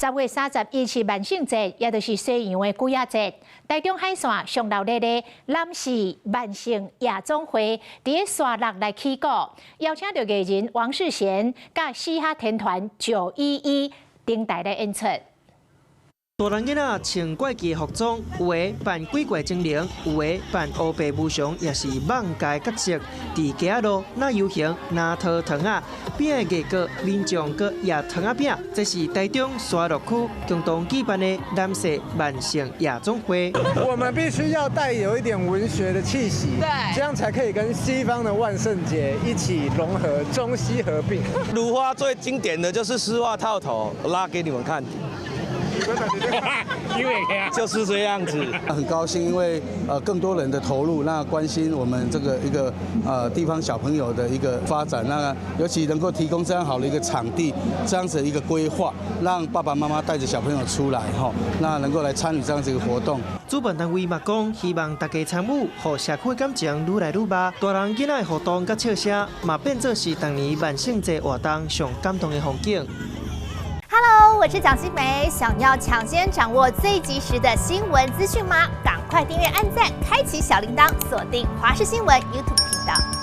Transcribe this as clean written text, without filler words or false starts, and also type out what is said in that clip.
10月31是萬聖節，也就是西洋的鬼仔節。台中海線上鬧熱的南勢萬聖夜總會，佇咧沙六來起鼓，邀請著藝人王世賢佮嘻哈天團911登台來演出。大人囡仔穿怪奇的服裝，有的扮鬼怪精靈，有的扮烏白無常，抑是艋舺角色。佇街仔路，若遊行，若討糖仔，餅的藝閣民眾閣掖糖仔餅。這是台中沙鹿區共同舉辦的南勢萬聖夜總會。我們必須要帶有一點文學的氣息，這樣才可以跟西方的萬聖節一起融合，中西合璧。滷花最經典的就是絲襪套頭，我拉給你們看。就是這樣子，很高興，因為更多人的投入，那關心我們這個一個地方小朋友的一個發展，那尤其能夠提供這樣好的一個場地，這樣子一個規劃，讓爸爸媽媽帶着小朋友出來，哈，那能夠來參與這樣子一個活動。主辦單位嘛講，希望大家參與，予社區感情愈來愈密。大人囡仔的互動佮笑聲，嘛變做是逐年萬聖節活動上感動的風景。 Hello，我是蔣新梅。想要搶先掌握最及時的新聞資訊嗎？趕快訂閱、按讚、開啟小鈴鐺，鎖定華視新聞 YouTube 頻道。